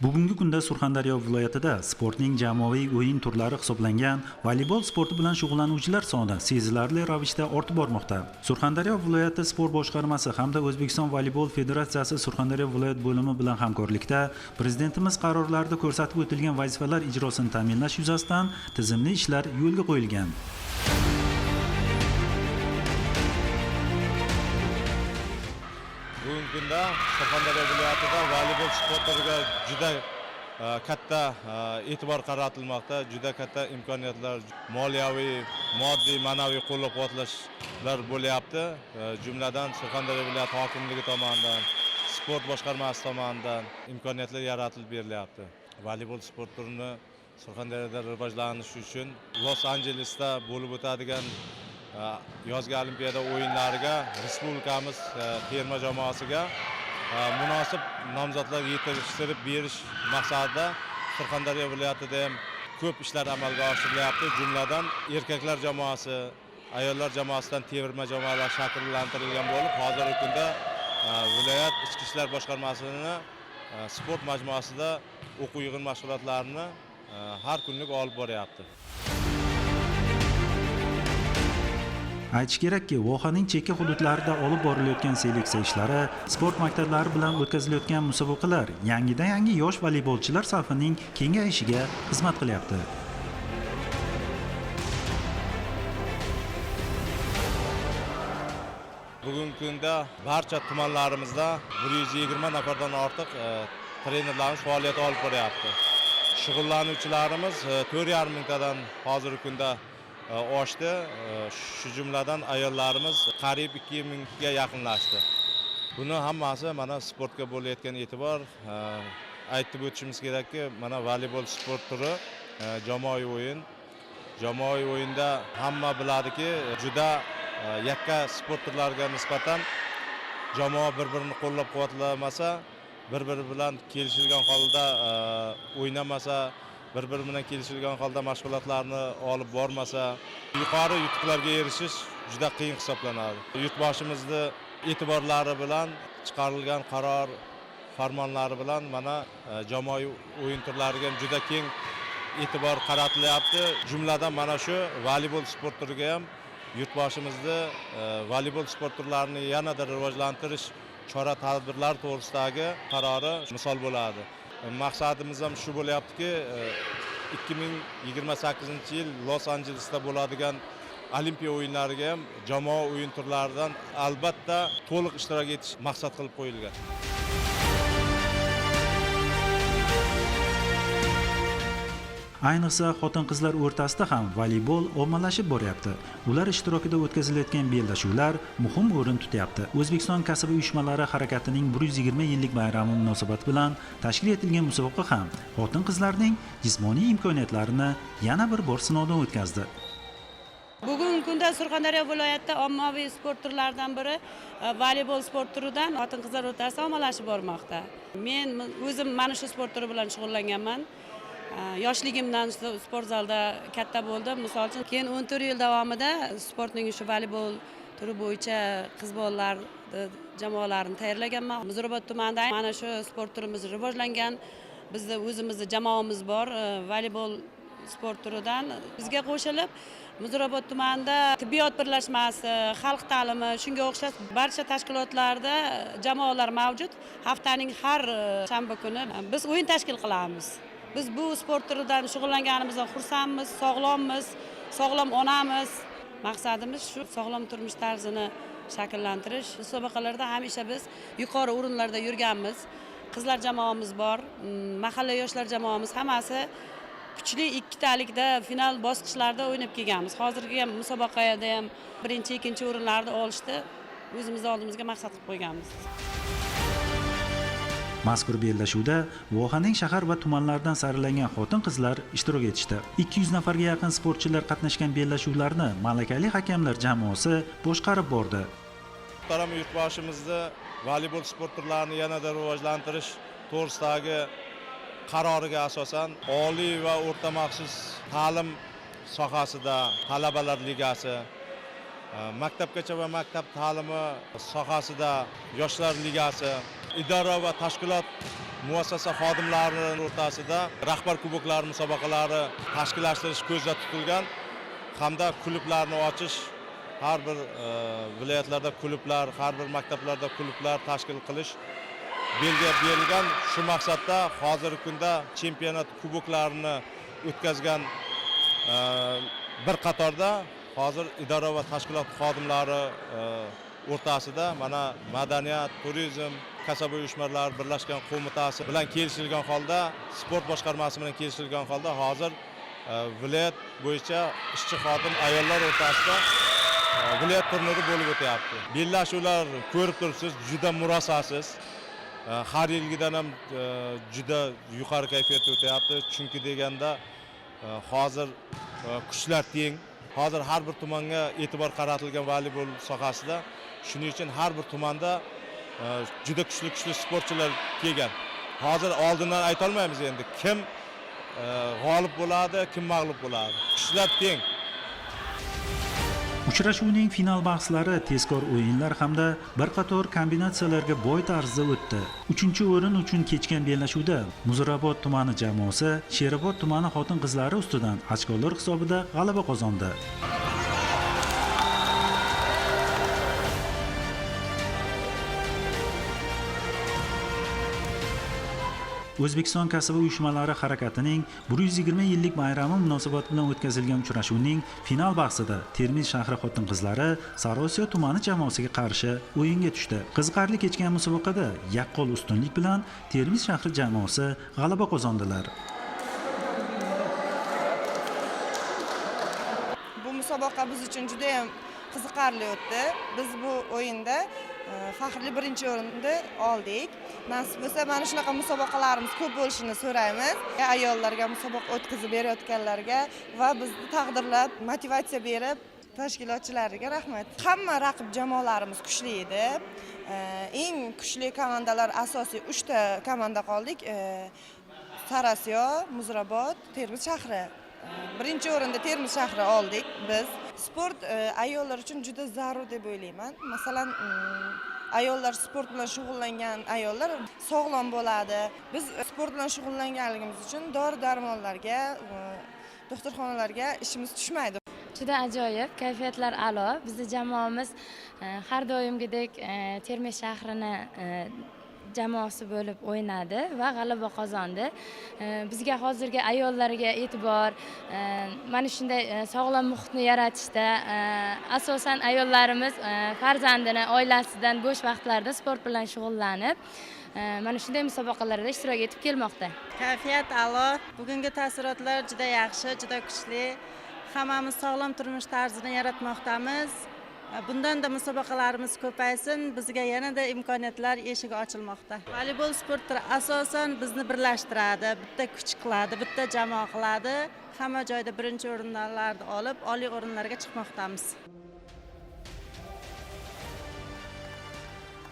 Bugungi kunda Surxondaryo viloyatida sportning jamoaviy o'yin turlari hisoblangan voleybol sporti bilan shug'ullanuvchilar soni sezilarli ravishda ortib bormoqda. Surxondaryo viloyati sport boshqarmasi hamda O'zbekiston voleybol federatsiyasi Surxondaryo viloyat bo'limi bilan hamkorlikda Prezidentimiz qarorlarida ko'rsatib o'tilgan vazifalar ijrosini ta'minlash yuzasidan tizimli ishlar yo'lga qo'yilgan. Bugungi kunda Surxondaryo viloyatida voleybol sport turiga juda katta e'tibor qaratilmoqda, juda katta imkoniyatlar, moliyaviy, moddiy, ma'naviy qo'llab-quvvatlashlar bo'lyapti. Jumladan Surxondaryo viloyati hokimligi tomonidan, sport boshqarmasi tomonidan imkoniyatlar yaratilib berilyapti. Voleybol sport turini Surxondaryoda rivojlanishi uchun Los Anjelesda bo'lib o'tadigan yozgi olimpiada o'yinlariga respublikamiz terma jamoasiga munosib nomzodlar yetishtirib berish maqsadida Surxondaryo viloyatida ham ko'p ishlar amalga oshirilyapti. Jumladan erkaklar jamoasi, ayollar jamoasidan terma jamoalar shakllantirilgan bo'lib, hozirgi kunda viloyat ichki ishlar boshqarmasini sport majmuasida o'quv yig'in mashg'ulotlarini har kunlik olib boryapti. Aytish kerakki, vohaning chekka hududlarida olib borilayotgan seleksiya ishlari, sport maktablari bilan o'tkazilayotgan musobaqalar yangidan-yangi yosh voleybolchilar safining kengayishiga xizmat qilyapti. Bugungi kunda barcha tumanlarimizda 120 nafardan ortiq trenerlarimiz faoliyat olib boryapti. Shug'ullanuvchilarimiz 4,5 mingtadan hozirgi kunda oshdi. Shu jumladan ayollarimiz qariyb 2 mingga yaqinlashdi. Buni hammasi mana sportga bo'layotgan e'tibor. Aytib o'tishimiz kerakki, mana voleybol sport turi jamoaviy o'yin. Jamoaviy o'yinda hamma biladiki, juda yakka sport turlariga nisbatan jamoa bir-birini qo'llab-quvvatlamasa, bir-biri bilan kelishilgan holda o'ynamasa, bir-biri bilan kelishilgan holda mashg'ulotlarni olib bormasa, yuqori yutuqlarga erishish juda qiyin hisoblanadi. Yurtboshimizni e'tiborlari bilan chiqarilgan qaror farmonlari bilan mana jamoaviy o'yin turlariga ham juda keng e'tibor qaratilyapti. Jumladan mana shu voleybol sport turiga ham yurtboshimizni voleybol sport turlarini yanada rivojlantirish chora tadbirlari to'g'risidagi qarori misol bo'ladi. Maqsadimiz ham shu bo'lyaptiki, 2028-yil Los Anjelesda bo'ladigan Olimpiya o'yinlariga ham jamoa o'yin turlaridan albatta to'liq ishtirok etish maqsad qilib qo'yilgan. Ayniqsa xotin-qizlar o'rtasida ham voleybol ommalashib boryapti. Ular ishtirokida o'tkazilayotgan bellashuvlar muhim o'rin tutyapti. O'zbekiston kasaba uyushmalari harakatining 120 yillik bayrami munosabati bilan tashkil etilgan musobaqa ham xotin-qizlarning jismoniy imkoniyatlarini yana bir bor sinovdan o'tkazdi. Bugungi kunda Surxondaryo viloyatida ommaviy sport turlaridan biri voleybol sport turidan xotin-qizlar o'rtasida ommalashib bormoqda. Men o'zim mana shu sport turi bilan shug'ullanganman. Yoshligimdan sport zalda katta bo'ldim. Misol uchun, keyin 14 yil davomida sportning shu voleybol turi bo'yicha qiz bolalar jamoalarini tayyorlaganman. Muzrabot tumanida mana shu sport turimiz rivojlangan. Bizda o'zimizni jamoamiz bor, voleybol sport turidan bizga qo'shilib Muzrabot tumanida tibbiyot birlashmasi, xalq ta'limi, shunga o'xshash barcha tashkilotlarda jamoalar mavjud. Haftaning har shanba kuni biz o'yin tashkil qilamiz. Biz bu sport turidan shug'ullanganimizdan xursandmiz, sog'lommiz, sog'lom onamiz. Maqsadimiz shu sog'lom turmush tarzini shakllantirish. Musobaqalarda hamisha biz yuqori o'rinlarda yurganmiz. Qizlar jamoamiz bor, mahalla yoshlar jamoamiz, hammasi kuchli ikkitalikda final bosqichlarida o'ynab kelganmiz. Hozirgi ham musobaqada ham birinchi, ikkinchi o'rinlarni olishni o'zimiz oldimizga maqsad qilib qo'yganmiz. Mazkur bellashuvda vohaning shahar va tumanlaridan saralangan xotin-qizlar ishtirok etishdi. 200 nafarga yaqin sportchilar qatnashgan bellashuvlarni malakali hakamlar jamoasi boshqarib bordi. Muhtaram yurtboshimizni voleybol sport turlarini yanada rivojlantirish to'g'risidagi qaroriga asosan oliy va o'rta maxsus ta'lim sohasida talabalar ligasi, maktabgacha va maktab ta'limi sohasida yoshlar ligasi, Idora va tashkilot muassasa xodimlari o'rtasida rahbar kuboklari musobaqalari tashkillashtirish ko'zda tutilgan hamda klublarni ochish, har bir viloyatlarda klublar, har bir maktablarda klublar tashkil qilish belgilab berilgan. Shu maqsadda hozirgi kunda chempionat kuboklarini o'tkazgan bir qatorda hozir idora va tashkilot xodimlari o'rtasida mana madaniyat, turizm, kasaba uyushmalari birlashgan qo'mitasi bilan kelishilgan holda, sport boshqarmasi bilan kelishilgan holda hozir viloyat bo'yicha ishchi xodim ayollar o'rtasida viloyat turniri bo'lib o'tyapti. Bellashuvlar ko'rib turibsiz, juda murosasiz. Har yilgidan ham juda yuqori kayfiyatda o'tyapti. Chunki deganda hozir kuchlar teng. Hozir har bir tumanga e'tibor qaratilgan voleybol sohasida. Shuning uchun har bir tumanda juda kuchli sportchilar kelgan. Hozir oldindan ayta olmaymiz endi kim g'olib bo'ladi, kim mag'lub bo'ladi. Kuchlar teng. Uchrashuvning final bahslari tezkor o'yinlar hamda bir qator kombinatsiyalarga boy tarzda o'tdi. 3-o'rin uchun kechgan bellashuvda Muzrabot tumani jamoasi Sherobod tumani xotin-qizlari ustidan ochkolar hisobida g'alaba qozondi. O'zbekiston kasaba uyushmalari harakatining 120 yillik bayrami munosabati bilan o'tkazilgan uchrashuvning final bahsida Termiz shahri xotin-qizlari Sariosiyo tumani jamoasiga qarshi o'yinga tushdi. Qiziqarli kechgan musobaqada yaqqol ustunlik bilan Termiz shahri jamoasi g'alaba qozondilar. Bu musobaqa biz uchun juda ham qiziqarli o'tdi. Biz bu o'yinda faxrli birinchi o'rinni oldik. Nasib bo'lsa mana shunaqa musobaqalarimiz ko'p bo'lishini so'raymiz. Ayollarga musobaqa o'tkazib berayotganlarga va bizni taqdirlab, motivatsiya berib tashkilotchilarga rahmat. Hamma raqib jamoalarimiz kuchli edi. Eng kuchli komandalar asosiy 3 ta komanda qoldik. Sariosiyo, Muzrabot, Termiz shahri. Birinchi o'rinda Termiz shahri oldik biz. Sport ayollar uchun juda zarur deb o'ylayman. Masalan, ayollar sport bilan shug'ullangan ayollar sog'lom bo'ladi. Biz sport bilan shug'ullanganligimiz uchun dori-darmonlarga, doktorxonalarga ishimiz tushmaydi. Juda ajoyib, kayfiyatlar a'lo. Bizni jamoamiz har doimgidek Termiz shahrini jamoasi bo'lib o'ynadi va g'alaba qozondi. Bizga hozirgi ayollarga e'tibor, mana shunday sog'lom muhitni yaratishda, asosan ayollarimiz farzandini, oilasidan bo'sh vaqtlarida sport bilan shug'ullanib, mana shunday musobaqalarda ishtirok etib kelmoqda. Kayfiyat a'lo. Bugungi taassurotlar juda yaxshi, juda kuchli. Hammamiz sog'lom turmush tarzini yaratmoqdamiz. Bundan da musobaqalarimiz ko'paysin, bizga yanada imkoniyatlar eshigi ochilmoqda. Voleybol sport turi asosan bizni birlashtiradi, bitta kuch qiladi, bitta jamoa qiladi. Hamma joyda birinchi o'rinlarni olib, oliy o'rinlarga chiqmoqdamiz.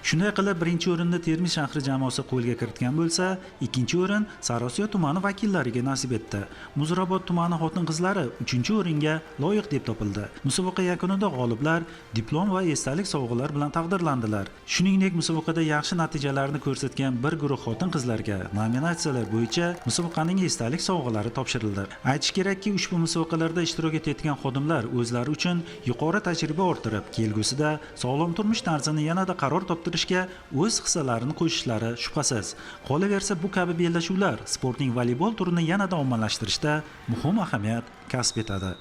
Shunday qilib, birinchi o'rinni Termiz shahri jamoasi qo'lga kiritgan bo'lsa, ikkinchi o'rin Sariosiyo tumani vakillariga nasib etdi. Muzrabot tumani xotin-qizlari 3-o'ringa loyiq deb topildi. Musobaqa yakunida g'oliblar diplom va esdalik sovg'alar bilan taqdirlandilar. Shuningdek, musobaqada yaxshi natijalarni ko'rsatgan bir guruh xotin-qizlarga nominatsiyalar bo'yicha musobaqaning esdalik sovg'alari topshirildi. Aytish kerakki, ushbu musobaqalarda ishtirok etayotgan xodimlar o'zlari uchun yuqori tajriba orttirib, kelgusida sog'lom turmush tarzini yanada qaror toptirishga o'z hissalarini qo'shishlari shubhasiz. Qolaversa, bu kabi bellashuvlar sportning voleybol turini yanada ommalashtirishda muhim ahamiyat kasb etadi.